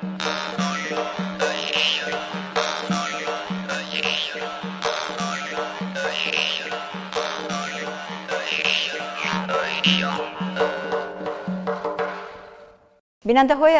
Бинандаҳои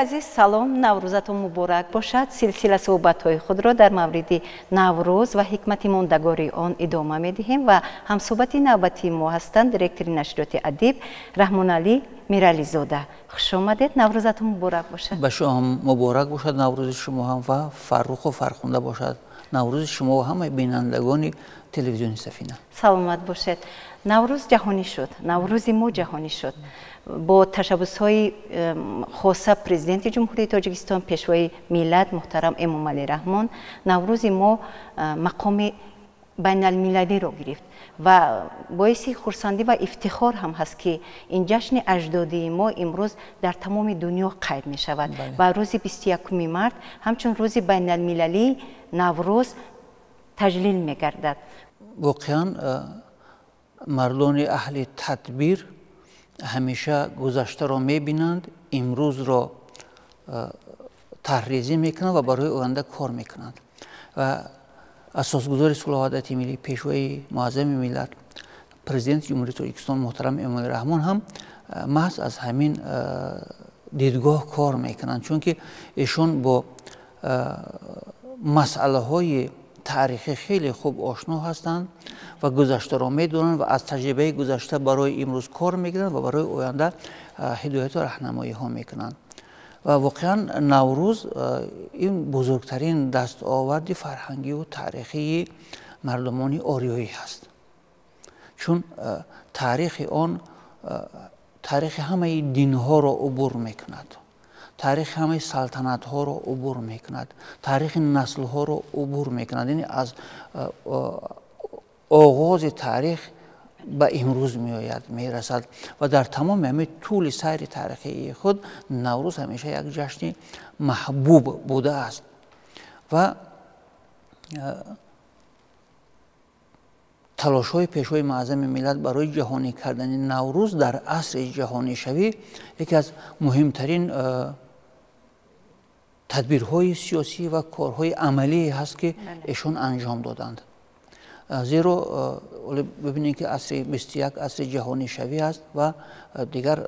азиз, салом, Наврӯзатон муборак бошад. Силсила суҳбатҳои худро дар мавриди Наврӯз ва ҳикмати мондагори он идома медиҳем ва ҳамсуҳбати навбатии мо ҳастанд директори нашриёти «Адиб» Раҳмоналӣ Мирализода. Хуш омадед, Наврӯзатон муборак бошад. Ба шумо ҳам муборак бошад Наврӯзи шумо ҳам ва фарруху фархунда бошад Наврӯзи шумо ва ҳамаи бинандагони телевизиони «Сафина». Саломат бошед. Наврӯз ҷаҳонӣ шуд, Наврӯзи мо ҷаҳонӣ шуд. Бо ташаббусҳои хоса Президенти Ҷумҳурии Тоҷикистон, Пешвои миллат муҳтарам Эмомалӣ Раҳмон, Наврӯзи мо мақоми байналмилалиро гирифт ва боиси хурсандӣ ва ифтихор ҳам ҳаст, ки ин ҷашни аҷдодии мо имрӯз дар тамоми дунё қайд мешавад ва рӯзи 21 март ҳамчун рӯзи байналмилалии Наврӯз таҷлил мегардад. Воқеан, мардони аҳли тадбир ҳамеша гузаштаро мебинанд, имрӯзро таҳризӣ мекунанд ва барои оянда кор мекунанд. Ва асосгузори сулҳу ваҳдати миллӣ, Пешвои муаззами миллат, Президенти Ҷумҳурии Тоҷикистон муҳтарам Эмомалӣ Раҳмон ҳам маҳз аз ҳамин дидгоҳ кор мекунанд, чунки эшон бо масъалаҳои таърихӣ хеле хуб ошно ҳастанд ва гузаштаро медонанд ва аз таҷрибаи гузашта барои имрӯз кор мекунанд ва барои оянда ҳидояту раҳнамоиҳо мекунанд. Ва воқеан, Наврӯз ин бузургтарин дастоварди фарҳангию таърихии мардумони ориёӣ ҳаст, чун таърихи он таърихи ҳамаи динҳоро убур мекунад, таърихи ҳамаи салтанатҳоро убур мекунад, таърихи наслҳоро убур мекунад, яъне аз оғози таърих ба имрӯз меояд, мерасад. Ва дар тамоми ҳамин тӯли сайри таърихии худ Наврӯз ҳамеша як ҷашни маҳбуб будааст ва талошҳои Пешвои муаззами миллат барои ҷаҳонӣ кардани Наврӯз дар асри ҷаҳонишавӣ яке аз муҳимтарин тадбирҳои сиёсӣ ва корҳои амалие ҳаст, ки эшон анҷом доданд. Зеро бибинед, ки асри 21 асри ҷаҳонишавӣ аст ва дигар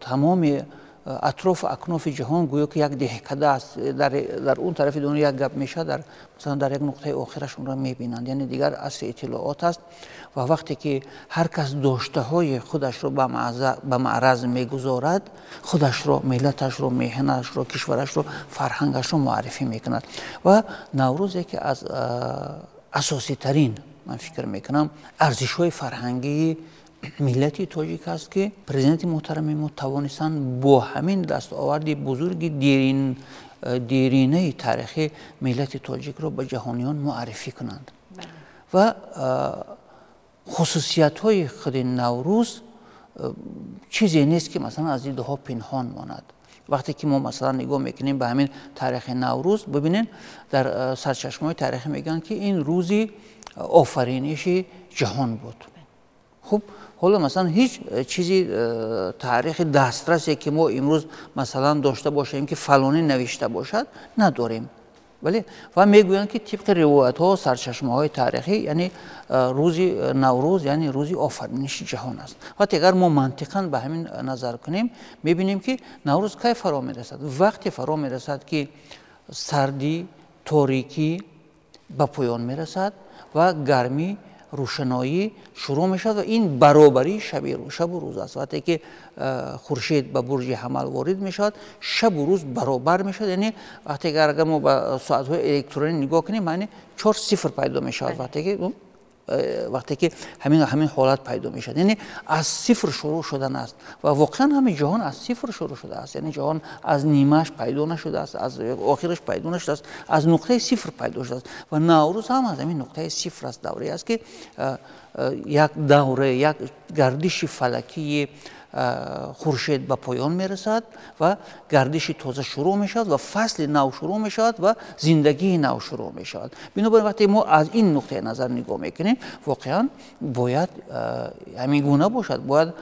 тамоми атрофу акнофи ҷаҳон гӯё ки як деҳкада аст. Дар он тарафи дунё як гап мешавад, масалан, дар як нуқтаи охираш онро мебинанд. Яъне дигар асри иттилоот аст ва вақте ки ҳар кас доштаҳои худашро ба маъраз мегузорад, худашро, миллаташро, меҳнаташро, кишварашро, фарҳангашро муаррифӣ мекунад. Ва Наврӯз яке аз асоситарин, ман фикр мекунам, арзишҳои фарҳангии миллати тоҷик аст, ки Президенти муҳтарами мо тавонистанд бо ҳамин дастоварди бузурги деринаи таърихӣ миллати тоҷикро ба ҷаҳониён муаррифӣ кунанд. Ва хусусиятҳои худи Наврӯз чизе нест, ки масалан аз дидаҳо пинҳон монад. Вақте ки мо масалан нигоҳ мекунем ба ҳамин таърихи Наврӯз, бибинед, дар сарчашмаҳои таърихӣ мегӯянд, ки ин рӯзи офариниши ҷаҳон буд. Хуб, ҳоло масалан ҳеҷ чизи таърихи дастрасе, ки мо имрӯз масалан дошта бошем, ки фалонӣ навишта бошад, надорем. Бале, ва мегӯянд, ки тибқи ривоятҳо, сарчашмаҳои таърихӣ, яъне рӯзи Наврӯз, яъне рӯзи офариниши ҷаҳон аст. Вақте агар мо мантиқан ба ҳамин назар кунем, мебинем, ки Наврӯз кай фаро мерасад? Вақте фаро мерасад, ки сардӣ, торикӣ ба поён мерасад ва гармӣ, рӯшаноӣ шурӯъ мешавад ва ин баробарии шабу рӯз аст. Вақте ки хуршед ба бурҷи ҳамал ворид мешавад, шабу рӯз баробар мешавад. Яъне вақте ки агар мо ба соатҳои электронӣ нигоҳ кунем, яъне чор сифр пайдо мешавад. Вақте ки ҳамин ҳолат пайдо мешавад, яъне аз сифр шурӯъ шудан аст. Ва воқеан ҳамин ҷаҳон аз сифр шурӯъ шудааст, яъне ҷаҳон аз нимааш пайдо нашудааст, аз охираш пайдо нашудааст, аз нуқтаи сифр пайдо шудааст. Ва Наврӯз ҳам аз ҳамин нуқтаи сифр аст, давре аст, ки як давре, як гардиши фалакии хуршед ба поён мерасад ва гардиши тоза шурӯъ мешавад ва фасли нав шурӯъ мешавад ва зиндагии нав шурӯъ мешавад. Бинобар ин, вақте мо аз ин нуқтаи назар нигоҳ мекунем, воқеан бояд ҳамин гуна бошад, бояд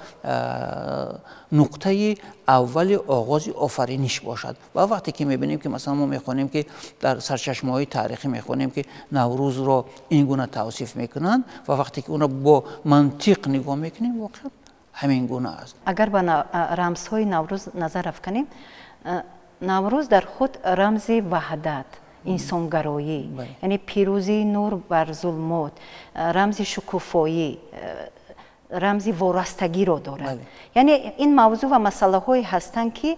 нуқтаи аввали оғози офариниш бошад. Ва вақте ки мебинем ки масалан мо мехонем ки дар сарчашмаҳои таърихӣ мехонем ки Наврӯзро ин гуна тавсиф мекунанд ва вақте ки онро бо мантиқ нигоҳ мекунем, воқеан ҳамин гуна аст. Агар ба рамзҳои Наврӯз назар афканем, Наврӯз дар худ рамзи ваҳдат, инсонгароӣ, яъне пирӯзии нур бар зулмот, рамзи шукуфоӣ, рамзи ворастагиро дорад. Яъне ин мавзӯъ ва масъалаҳое ҳастанд, ки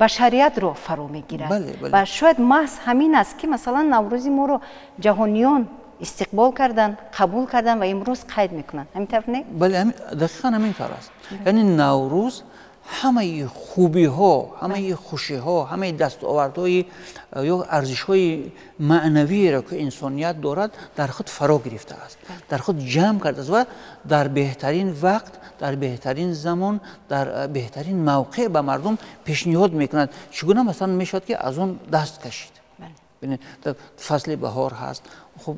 башариятро фаро мегирад. Ва шояд маҳз ҳамин аст, ки масалан Наврӯзи моро ҷаҳониён истиқбол карданд, қабул карданд ва имрӯз қайд мекунанд. Ҳамин тавр не? Бале, дақиқан ҳамин тавр аст. Яъне Наврӯз ҳамаи хубиҳо, ҳамаи хушиҳо, ҳамаи дастовардҳои ё арзишҳои маънавиеро, ки инсоният дорад, дар худ фаро гирифтааст, дар худ ҷамъ кардааст ва дар беҳтарин вақт, дар беҳтарин замон, дар беҳтарин мавқеъ ба мардум пешниҳод мекунад. Чӣ гуна масалан мешавад, ки аз он даст кашид? Фасли баҳор ҳаст, хуб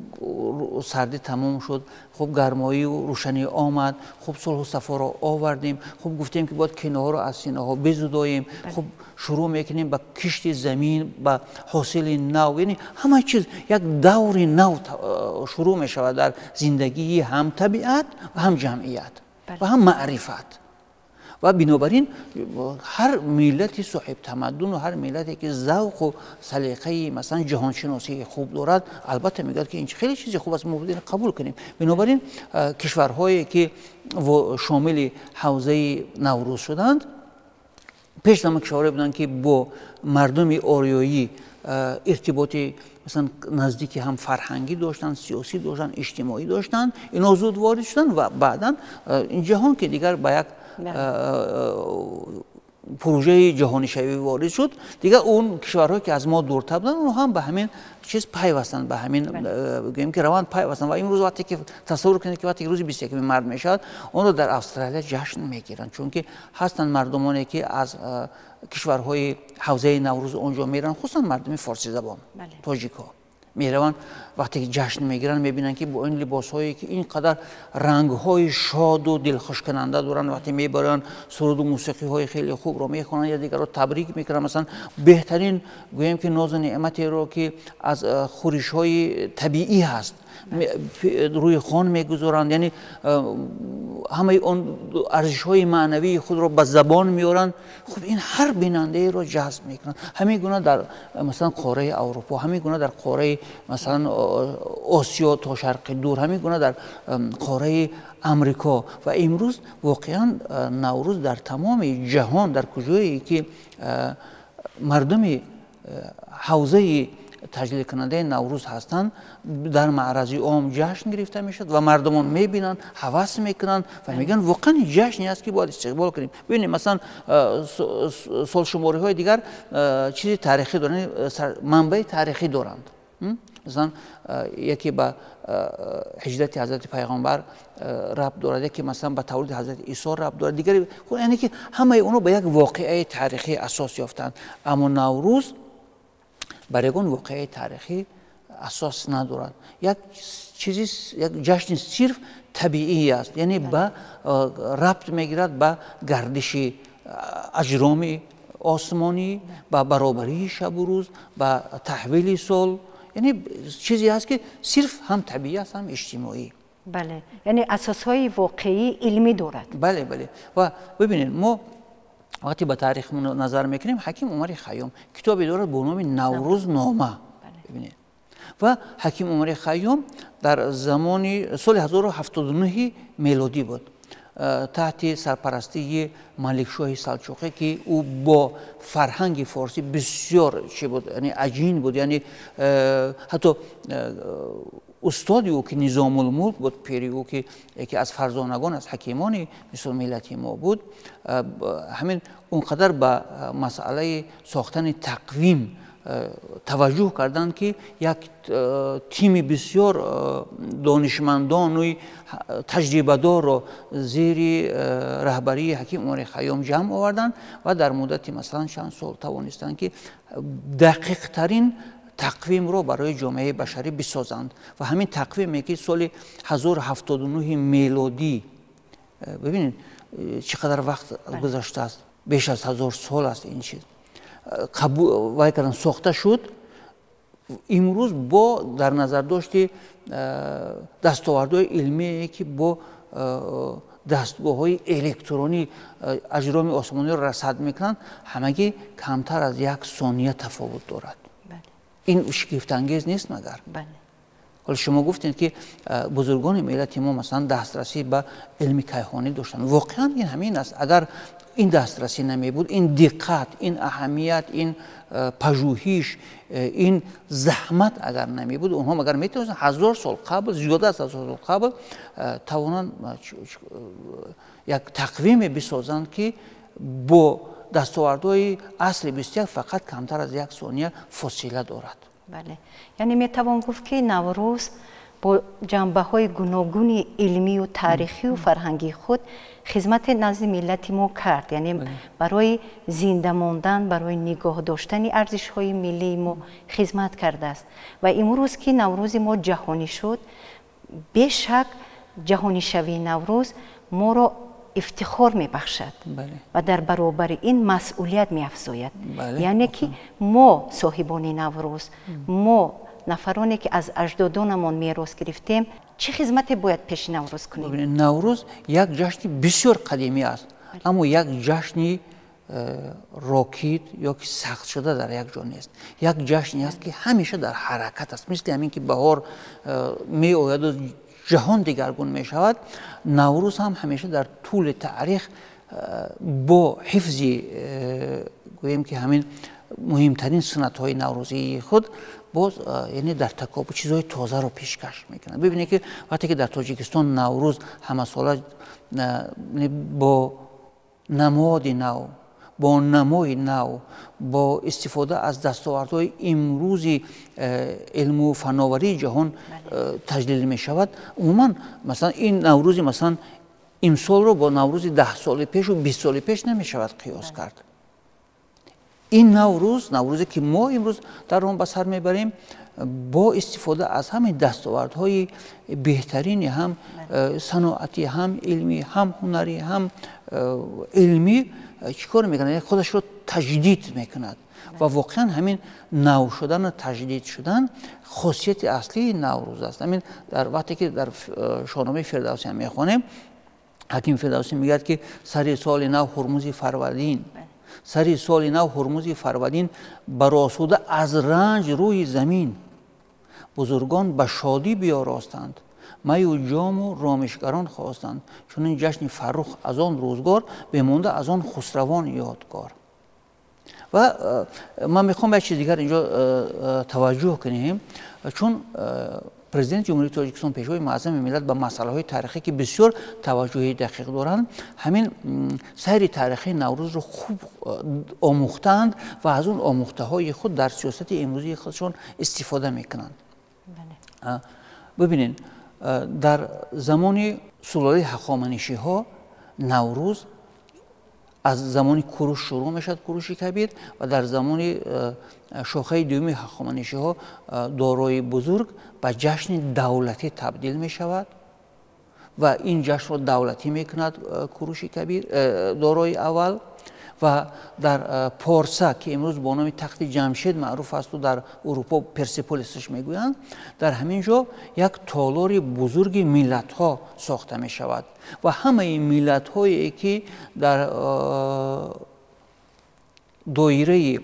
сардӣ тамом шуд, хуб гармоию рӯшанӣ омад, хуб сулҳу сафоро овардем, хуб гуфтем ки бояд кинаҳоро аз синаҳо безудоем, хуб шурӯъ мекунем ба кишти замин, ба ҳосили нав. Яъне ҳама чиз як даври нав шурӯъ мешавад дар зиндагии ҳам табиат ва ҳам ҷамъият ва ҳам маърифат. Ва бинобар ин ҳар миллати соҳибтамаддуну ҳар миллате ки завқу салиқаи масалан ҷаҳоншиносии хуб дорад, албатта мегӯяд, ки ин хеле чизи хуб аст, мо бояд қабул кунем. Бинобар ин кишварҳое ки шомили ҳавзаи Наврӯз шуданд, пеш ҳама кишварҳое буданд, ки бо мардуми ориёӣ иртиботи масалан наздики ҳам фарҳангӣ доштанд, сиёсӣ доштанд, иҷтимоӣ доштанд, инҳо зуд ворид шуданд ва баъдан ин ҷаҳон ки дигар ба як пурӯжаи ҷаҳонишавӣ ворид шуд, дигар он кишварҳое ки аз мо дуртар буданд, онҳо ҳам ба ҳамин чиз пайвастанд, ба ҳамин гӯем ки раванд пайвастанд. Ва имрӯз вақте ки тасаввур кунед, ки вақте ки рӯзи 21 март мешавад, онро дар Австралия ҷашн мегиранд, чунки ҳастанд мардумоне, ки аз кишварҳои ҳавзаи Наврӯз он ҷо мераванд, хусусан мардуми форсизабон, тоҷикҳо мераванд, вақте ки ҷашн мегиранд, мебинанд, ки бо ин либосҳое ки ин қадар рангҳои шоду дилхушкунанда доранд, вақте мебаранд, суруду мусиқиҳои хеле хубро мехонанд, я дигарро табрик мекунанд. Масалан беҳтарин гӯем ки нозу неъматеро, ки аз хӯришҳои табиӣ ҳаст, рӯи хон мегузоранд, яъне ҳамаи он арзишҳои маънавии худро ба забон меоранд. Хуб ин ҳар бинандаеро ҷазб мекунад. Ҳамин гуна дар масалан қораи Аврупо, ҳамин гуна дар қораи масалан Осиё то Шарқи Дур, ҳамин гуна дар қораи Амрико. Ва имрӯз воқеан Наврӯз дар тамоми ҷаҳон, дар куҷое ки мардуми ҳавзаи таҷлилкунандаи Наврӯз ҳастанд, дар маърази ом ҷашн гирифта мешавад ва мардумон мебинанд, ҳавас мекунанд ва мегӯянд, воқеан ҷашне аст, ки бояд истиқбол кунем. Бибинед, масалан солшумориҳои дигар чизи таърихӣ доранд, манбаи таърихӣ доранд. Масалан яке ба ҳиҷрати ҳазрати пайғамбар рабт дорад, яке масалан ба таваллуди ҳазрати Исо рабт дорад, дигаре, яъне ки ҳамаи онҳо ба як воқеаи таърихӣ асос ёфтанд. Аммо Наврӯз бар ягон воқеаи таърихӣ асос надорад. Як чизи, як ҷашни сирф табиӣ аст, яъне ба рабт мегирад ба гардиши аҷроми осмонӣ, ба баробарии шабу рӯз, ба таҳвили сол. Яъне чизе аст, ки сирф ҳам табиӣ аст, ҳам иҷтимоӣ. Бале, яъне асосҳои воқеии илмӣ дорад. Бале, бале. Ва бибинед, мо вақте ба таърих назар мекунем, Ҳаким Умари Хайём китобе дорад бо номи Наврӯзнома. Бибинед, ва Ҳаким Умари Хайём дар замони соли 1079 мелодӣ буд, таҳти сарпарастии Маликшоҳи Салчуқӣ, ки ӯ бо фарҳанги форсӣ бисёр чӣ буд, яъне аҷин буд, яъне ҳатто устоди ӯ, ки Низомулмулк буд, пири ӯ, ки яке аз фарзонагон, аз ҳакимони мисол миллати мо буд, ҳамин он қадар ба масъалаи сохтани тақвим таваҷҷӯҳ карданд, ки як тими бисёр донишмандону таҷрибадорро зери раҳбарии Ҳаким Умари Хайём ҷамъ оварданд ва дар муддати масалан чанд сол тавонистанд, ки дақиқтарин тақвимро барои ҷомеаи башарӣ бисозанд. Ва ҳамин тақвиме, ки соли 1079 мелодӣ, бибинед, чӣ қадар вақт гузаштааст, беш аз 1000 сол аст ин чиз қабул вай кардан сохта шуд. Имрӯз бо дар назардошти дастовардҳои илмие, ки бо дастгоҳҳои электронӣ аҷроми осмониро расад мекунанд, ҳамагӣ камтар аз 1 сония тафовут дорад. Ин шигифтангез нест магар? Ҳоло шумо гуфтед, ки бузургони миллати мо, масалан, дастрасӣ ба илми кайҳонӣ доштанд. Воқеан ин ҳамин аст. Агар ин дастрасӣ намебуд, ин диққат, ин аҳамият, ин пажӯҳиш, ин заҳмат агар намебуд, онҳо магар метавонистанд 1000 сол қабл, зиёда аз 1000 сол қабл тавонанд як тақвиме бисозанд, ки бо дастовардҳои асри 21 фақат камтар аз 1 сония фосила дорад? Бале, яъне метавон гуфт, ки Наврӯз бо ҷанбаҳои гуногуни илмию таърихию фарҳангии худ хизмати назди миллати мо кард, яъне барои зинда мондан, барои нигоҳ доштани арзишҳои миллии мо хизмат кардааст. Ва имрӯз, ки Наврӯзи мо ҷаҳонӣ шуд, бешак ҷаҳонишавии Наврӯз моро ифтихор мебахшад ва дар баробари ин масъулият меафзояд. Яъне ки мо соҳибони Наврӯз, мо нафароне, ки аз аҷдодонамон мерос гирифтем, чӣ хизмате бояд пеши Наврӯз кунем? Наврӯз як ҷашни бисёр қадимӣ аст, аммо як ҷашни рокид ё ки сахтшуда дар як ҷо нест. Як ҷашне аст, ки ҳамеша дар ҳаракат аст. Мисли ҳамин ки баҳор меояду ҷаҳон дигаргун мешавад, Наврӯз ҳам ҳамеша дар тӯли таърих бо ҳифзи, гӯем ки, ҳамин муҳимтарин суннатҳои наврӯзии худ боз, яъне дар такопӯ чизҳои тозаро пешкаш мекунад. Бибинед, ки вақте ки дар Тоҷикистон Наврӯз ҳамасола бо намоди нав, бо намои нав, бо истифода аз дастовардҳои имрӯзи илму фановарии ҷаҳон таҷлил мешавад, умуман, масалан, ин Наврӯзи, масалан, имсолро бо Наврӯзи 10 соли пешу 20 соли пеш намешавад қиёс кард. Ин Наврӯз, Наврӯзе ки мо имрӯз дар он ба сар мебарем, бо истифода аз ҳамин дастовардҳои беҳтарини ҳам саноатӣ, ҳам илмӣ, ҳам ҳунарӣ, ҳам илмӣ чӣ кор мекунад? Худашро таҷдид мекунад. Ва воқеан ҳамин нав шудану таҷдид шудан хосияти аслии Наврӯз аст. Ҳамин дар вақте ки дар Шоҳномаи Фирдавсӣ ҳам мехонем, ҳаким Фирдавсӣ мегӯяд, ки сари соли нав Ҳурмузи Фарвардин, сари соли нав Ҳурмузи Фарвардин баросуда аз ранҷ рӯи замин, бузургон ба шодӣ биёростанд, маю ҷому ромишгарон хостанд, чунин ҷашни фаррух аз он рӯзгор бемонда аз он хусравон ёдгор. Ва ман мехоҳам як чиз дигар инҷо таваҷҷӯҳ кунем, чун президенти Ҷумҳурии Тоҷикистон, Пешвои муаззами миллат, ба масъалаҳои таърихӣ ки бисёр таваҷҷӯҳи дақиқ доранд, ҳамин сайри таърихии Наврӯзро хуб омӯхтаанд ва аз он омӯхтаҳои худ дар сиёсати имрӯзии худшон истифода мекунанд. Бибинед, дар замони сулолаи ҳахоманишиҳо Наврӯз аз замони Куруш шурӯъ мешавад, Куруши Кабир, ва дар замони шохаи дуюми ҳахоманишиҳо, Дорои Бузург, ба ҷашни давлатӣ табдил мешавад ва ин ҷашнро давлатӣ мекунад Куруши Кабир, Дорои Аввал. Ва дар Порса, ки имрӯз бо номи Тахти Ҷамшед маъруф асту дар Урупо Персеполисш мегӯянд, дар ҳамин ҷо як толори бузурги миллатҳо сохта мешавад ва ҳамаи миллатҳое, ки дар доираи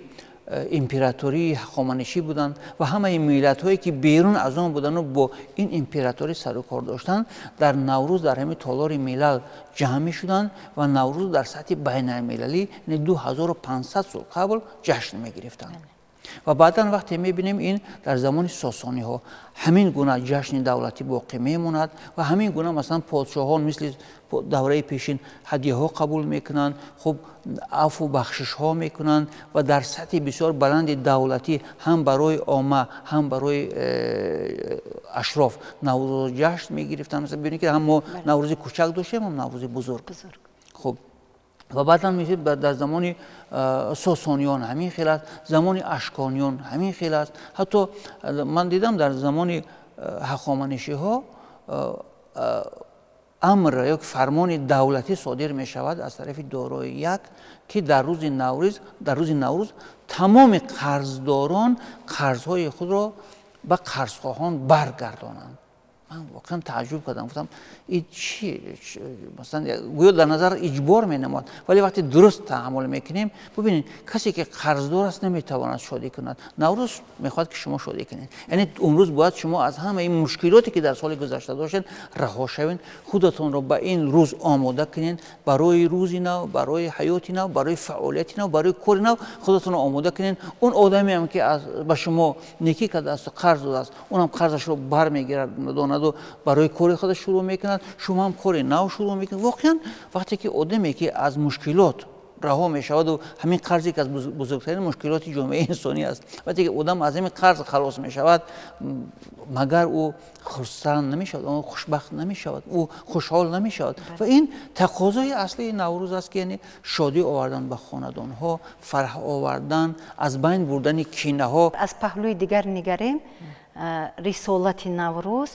императории ҳахоманишӣ буданд ва ҳамаи миллатҳое, ки берун аз он буданду бо ин императорӣ сарукор доштанд, дар Наврӯз дар ҳамин толори миллал ҷамъ мешуданд ва Наврӯз дар сатҳи байналмилалӣ, яъне 2500 сол қабл, ҷашн мегирифтанд. Ва баъдан вақте мебинем, ин дар замони Сосониҳо ҳамин гуна ҷашни давлатӣ боқӣ мемонад ва ҳамин гуна, масалан, подшоҳон мисли давраи пешин ҳадияҳо қабул мекунанд, хуб, афву бахшишҳо мекунанд ва дар сатҳи бисёр баланди давлатӣ ҳам барои омма, ҳам барои ашроф Наврӯз ҷашн мегирифтанд. Масалан, бибинед, ки ҳам мо Наврӯзи кӯчак доштем, ҳам Наврӯзи бузург. Хуб, ва баъдан мешид дар замони Сосониён ҳамин хел аст, замони Ашкониён ҳамин хел аст. Ҳатто ман дидам, дар замони ҳахоманишиҳо Амр ё фармони давлатӣ содир мешавад аз тарафи дорои як, ки дар рӯзи Наврӯз тамоми қарздорон қарзҳои худро ба қарзхоҳон баргардонанд. Ман воқеан тааҷҷуб кардам, гуфтам ин чи, масалан гӯё дар назар иҷбор менамояд, вале вақте дуруст таҳаммул мекунем, бубинед, касе ки қарздор аст наметавонад шодӣ кунад. Наврӯз мехоҳад ки шумо шодӣ кунед, яъне он рӯз бояд шумо аз ҳамаи мушкилоте ки дар соли гузашта доштед раҳо шавед, худатонро ба ин рӯз омода кунед, барои рӯзи нав, барои ҳаёти нав, барои фаъолияти нав, барои кори нав худатонро омода кунед. Он одамеам ки ба шумо некӣ кардааст, қарз додааст, онам қарзашро бармегирад, донаду барои кори худаш шурӯъ мекунад, шумо ҳам кори нав шурӯъ мекунед. Воқеан вақте ки одаме ки аз мушкилот раҳо мешаваду ҳамин қарзе ки аз бузургтарин мушкилоти ҷомеаи инсонӣ аст, вақте ки одам аз ҳамин қарз халос мешавад, магар ӯ хурсанд намешавад, ӯ хушбахт намешавад, ӯ хушҳол намешавад. Ва ин тақозои аслии Наврӯз аст, ки яъне шодӣ овардан ба хонадонҳо, фараҳ овардан, аз байн бурдани кинаҳо. Аз паҳлӯи дигар нигарем, рисолати Наврӯз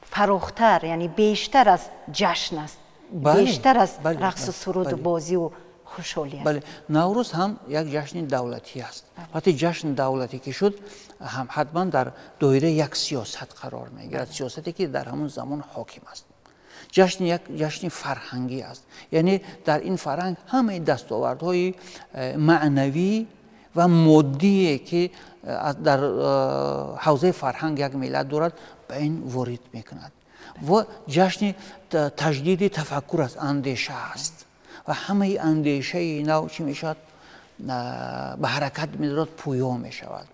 фарохтар, яъне бештар аз ҷашн аст, бештар аз рақсу суруду бозиву хушҳолӣ аст. Бале, Наврӯз ҳам як ҷашни давлатӣ аст. Вақте ҷашни давлатӣ ки шуд, ҳам ҳатман дар доираи як сиёсат қарор мегирад, сиёсате ки дар ҳамон замон ҳоким аст. Ҷашн як ҷашни фарҳангӣ аст, яъне дар ин фарҳанг ҳамаи дастовардҳои маънавӣ ва моддие ки дар ҳавзаи фарҳанг як миллат дорад, ба ин ворид мекунад. Ва ҷашни таҷдиди тафаккур аст, андеша аст ва ҳамаи андешаи нав чӣ мешавад, ба ҳаракат медорад, пӯё мешавад.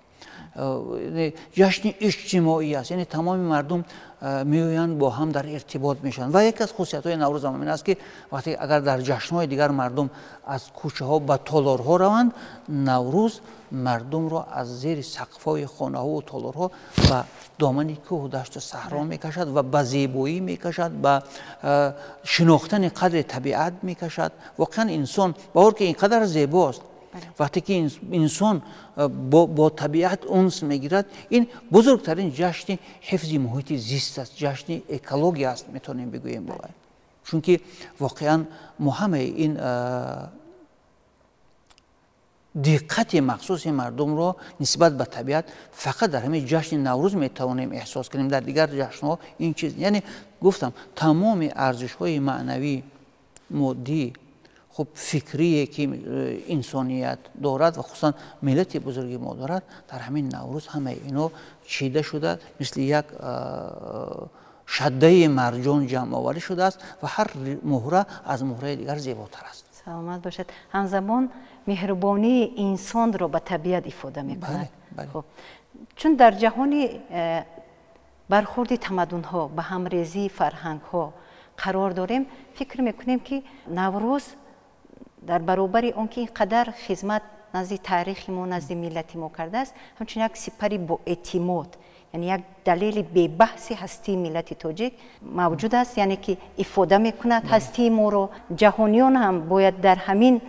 Ҷашни иҷтимоӣ аст, яъне тамоми мардум меоянд, бо ҳам дар иртибот мешаванд. Ва яке аз хусусиятҳои Наврӯз ҳам ин аст, ки вақте агар дар ҷашнҳои дигар мардум аз кӯчаҳо ба толорҳо раванд, Наврӯз мардумро аз зери сақфҳои хонаҳову толорҳо ба домани кӯҳу дашту саҳро мекашад ва ба зебоӣ мекашад, ба шинохтани қадри табиат мекашад. Воқеан инсон бовар ки ин қадар зебост, вақте ки инсон бо табиат унс мегирад, ин бузургтарин ҷашни ҳифзи муҳити зист аст, ҷашни экология аст, метавонем бигӯем бо. Чунки воқеан мо ҳамаи ин диққати махсуси мардумро нисбат ба табиат фақат дар ҳамин ҷашни Наврӯз метавонем эҳсос кунем, дар дигар ҷашнҳо ин чиз. Яъне гуфтам, тамоми арзишҳои маънавӣ, моддӣ, хуб фикрие ки инсоният дорад ва хусусан миллати бузурги мо дорад, дар ҳамин Наврӯз ҳамаи ино чида шуда, мисли як шаддаи марҷон ҷамъоварӣ шудааст ва ҳар муҳра аз муҳраи дигар зеботар аст. Саломат бошад. Ҳамзамон меҳрубонии инсонро ба табиат ифода мекунад. Чун дар ҷаҳони бархурди тамаддунҳо, ба ҳамрезии фарҳангҳо қарор дорем, фикр мекунем ки Наврӯз дар баробари он ки ин қадар хизмат назди таърихи мо, назди миллати мо кардааст, ҳамчунин як сипари боэътимод, яъне як далели бебаҳси ҳастии миллати тоҷик мавҷуд аст, яъне ки ифода мекунад ҳастии моро. Ҷаҳониён ҳам бояд дар ҳамин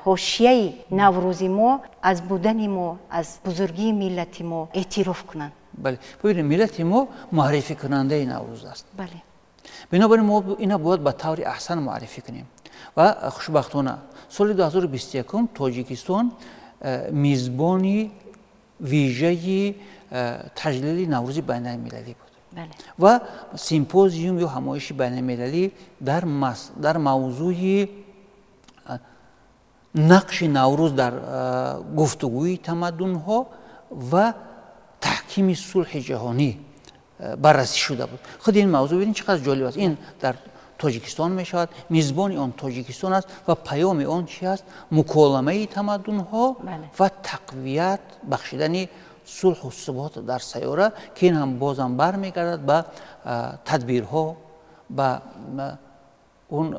ҳошияи Наврӯзи мо аз будани мо, аз бузургии миллати мо эътироф кунанд. Бале, бибинед, миллати мо муаррификунандаи Наврӯз аст. Бале. Бинобар ин мо ина бояд ба таври аҳсан муаррифӣ кунем. Ва хушбахтона соли 2021 Тоҷикистон мизбони вижаи таҷлили Наврӯзи байналмилалӣ буд ва симпозиум ё ҳамоиши байналмилалӣ дар мавзӯи нақши Наврӯз дар гуфтугӯи тамаддунҳо ва таҳкими сулҳи ҷаҳонӣ баррасӣ шуда буд. Худи ин мавзӯъ бибинед чӣ қадр ҷолиб аст. Ин дар Тоҷикистон мешавад, мизбони он Тоҷикистон аст ва паёми он чи аст? Муколамаи тамаддунҳо ва тақвият бахшидани сулҳу субот дар сайёра, ки ин ҳам бозам бармегардад ба тадбирҳо, ба он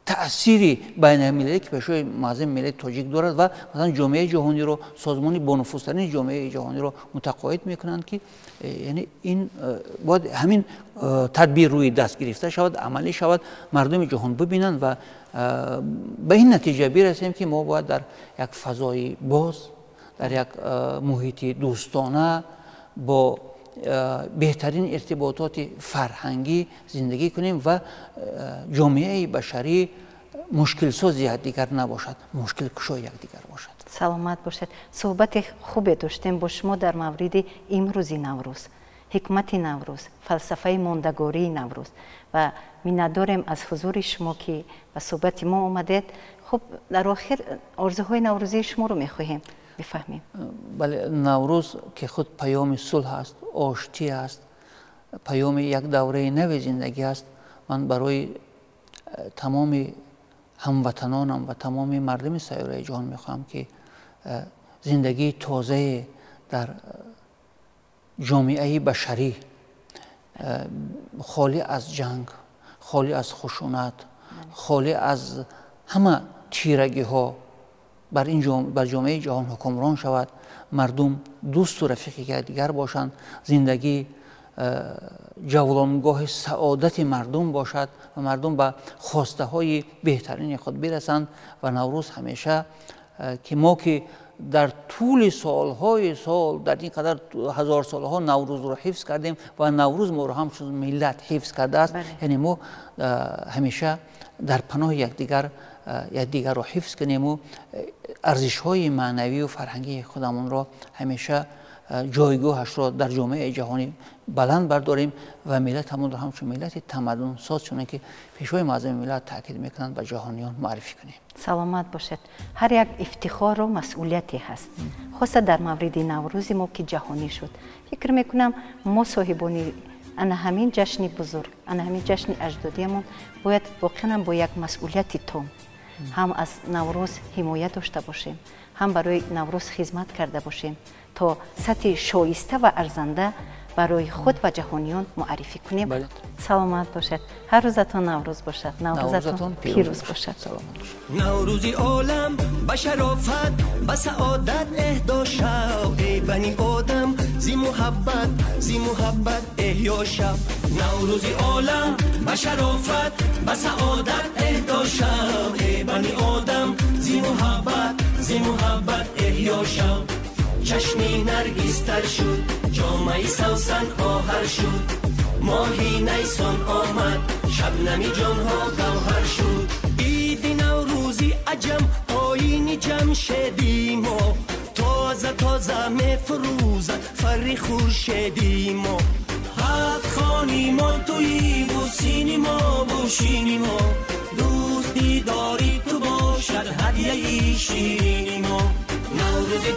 таъсири байналмилалӣ ки пешвои муаззами миллати тоҷик дорад ва масалан ҷомеаи ҷаҳониро, созмони бонуфузтарини ҷомеаи ҷаҳониро мутақоид мекунанд, ки яъне ин бояд ҳамин тадбир рӯи даст гирифта шавад, амалӣ шавад, мардуми ҷаҳон бибинанд ва ба ин натиҷа бирасем, ки мо бояд дар як фазои боз, дар як муҳити дӯстона бо беҳтарин иртибототи фарҳангӣ зиндагӣ кунем ва ҷомеаи башарӣ мушкилсози якдигар набошад, мушкилкушои якдигар бошад. Саломат бошед. Суҳбати хубе доштем бо шумо дар мавриди имрӯзи Наврӯз, ҳикмати Наврӯз, фалсафаи мондагории Наврӯз ва миннатдорем аз ҳузури шумо, ки ба суҳбати мо омадед. Хуб, дар охир орзуҳои наврӯзии шуморо мехоҳем бифаҳмем. Бале, Наврӯз ки худ паёми сулҳ аст, оштӣ аст, паёми як давраи нави зиндагӣ аст. Ман барои тамоми ҳамватанонам ва тамоми мардуми сайёраи ҷаҳон мехоҳам, ки зиндагии тозае дар ҷомеаи башарӣ, холӣ аз ҷанг, холӣ аз хушунат, холӣ аз ҳама тирагиҳо бар ҷомеаи ҷаҳон ҳукмрон шавад, мардум дӯсту рафиқи якдигар бошанд, зиндагӣ ҷавлонгоҳи саодати мардум бошад ва мардум ба хостаҳои беҳтарини худ бирасанд. Ва Наврӯз ҳамеша ки мо ки дар тӯли солҳои сол, дар ин қадар ҳазор солҳо Наврӯзро ҳифз кардем ва Наврӯз моро ҳамчун миллат ҳифз кардааст, яъне мо ҳамеша дар паноҳи якдигар якдигарро ҳифз кунему арзишҳои маънавию фарҳангии худамонро ҳамеша ҷойгоҳашро дар ҷомеаи ҷаҳонӣ баланд бардорем ва миллатамонро ҳамчун миллати тамаддунсоз, чуне ки пешвои муаззами миллат таъкид мекунанд, ба ҷаҳониён муаррифӣ кунем. Саломат бошед. Ҳар як ифтихору масъулияте ҳаст, хоса дар мавриди Наврӯзи мо, ки ҷаҳонӣ шуд. Фикр мекунам, мо соҳибони ана ҳамин ҷашни бузург, ана ҳамин ҷашни аҷдодиамон бояд воқеан бо як масъулияти том ҳам аз Наврӯз ҳимоя дошта бошем, ҳам барои Наврӯз хизмат карда бошем, то сатҳи шоиста ва арзанда барои худ ва ҷаҳониён муаррифӣ кунем. Саломат бошад. Ҳар рӯзатон Наврӯз бошад, Наврӯзатон пирӯз бошад. Наврӯзи олам ба шарофат, ба саодат эҳдо шав, эй бани одам, зи муҳаббат, зи муҳаббат эҳё шав. Наврӯзи олам ба шарофат, ба саодат эҳдо шав, эй бани одам, зи муҳаббат, зи муҳаббат эҳё шав. Чашми наргистар шуд, ҷомаи савсан оҳар шуд, моҳи найсон омад, шабнами ҷонҳо гавҳар шуд. Иди Наврӯзи аҷам, оини ҷамшеди мо, тоза тоза мефурӯзад фарри хуршеди мо. Ҳафт хони мо туиву сини мову шини мо, дӯстӣ дори ту бошад ҳадияи ширини мо. Наврӯзи